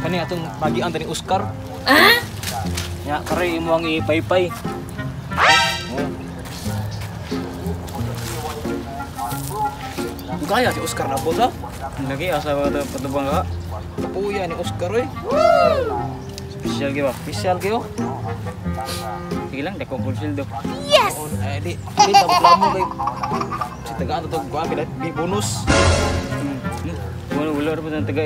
Kani atong pagian tani Oscar. Ya, kare imo ang ipaypay. Kaya si Oscar na boss ha. Lagi asa ba ito patubang ka? Kapuya ni Oscar oy. Special gyud ba? Special kayo. Sige lang, dako pud sweldo. Yes. Eh di di ta reklamo kay si tagaan to kuan pila di bonus. Wala wala ra pa taga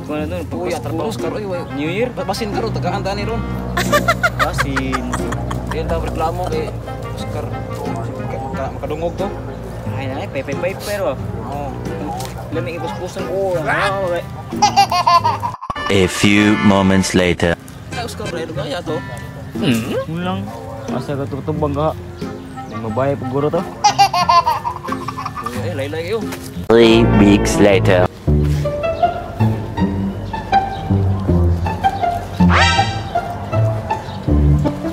kuan na to. Kapuya tar bonus karo oy. New Year? Basin karo tagaan tani ron. Basin. Di ta reklamo kay Oscar makadungog to. Ay na, pay pay pay pero. Oh. Lami ipuspusan ko. Oh, right. A few moments later. Ay, Oscar ra kaya to. Mulang asa ka tutubang ka. Mabayad pag guro to. Ay, laylay kayo. 3 weeks later.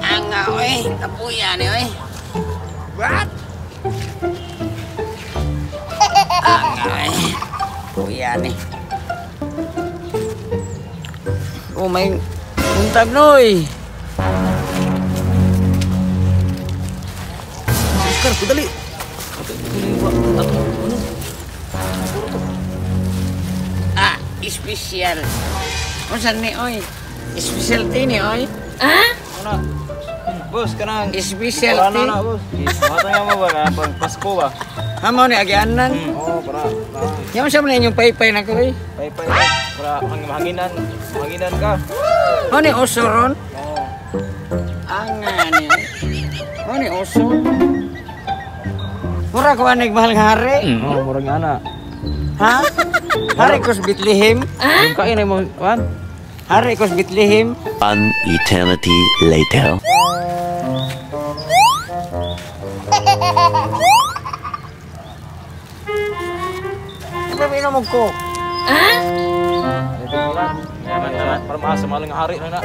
Anga oy, kapuya ni oy. What? Anga oy, kapuya ni. Oh, may buntag noy. Oscar, kudali. Ah, special. Unsa ni oy? Specialty ni oy. Ano? Boss, kanang Specialty. Wala na, boss. Mata nga mo ba na pag Pasko ba? Hamo ni agianan. Oh, para Yaman sa man inyong paypay na ko oy. pay-pay para hanginan, hanginan ka. Mo ni oso ron. Oh. Anga ni oy. Mo ni oso. Mura ko anig mahal nga hari. Oh, murag ana. Ha? Hari ko sa Bethlehem. Yung kain ay mo, kuan. Hari ko sa Bethlehem. One eternity later. Ano ba mo ko? Yaman naman para maasa malang hari na na.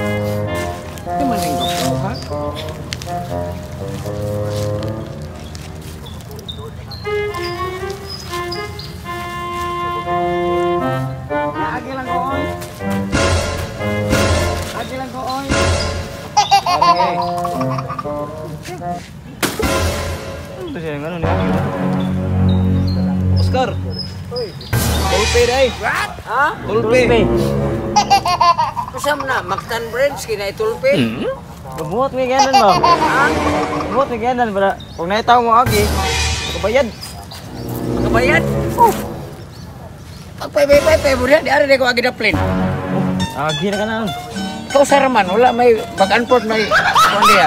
Di man ning ko ha? Agi lang ko oy. Agi lang ko oy. Okay. Ano siya ngano niya? Oscar. Tulpe dai. Ha? Tulpe. Usam na Mactan Bridge kina itulpe. Buhat may ganan ba? Buhat may ganan para kung naitaw mo agi, kabayad. Kabayad. Oh. Pagpay-pay-pay mo di ari ko agi daplin. Agi na ka na. Ikaw sa raman, wala may back and forth may kuan diya.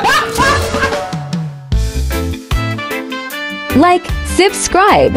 Like, subscribe.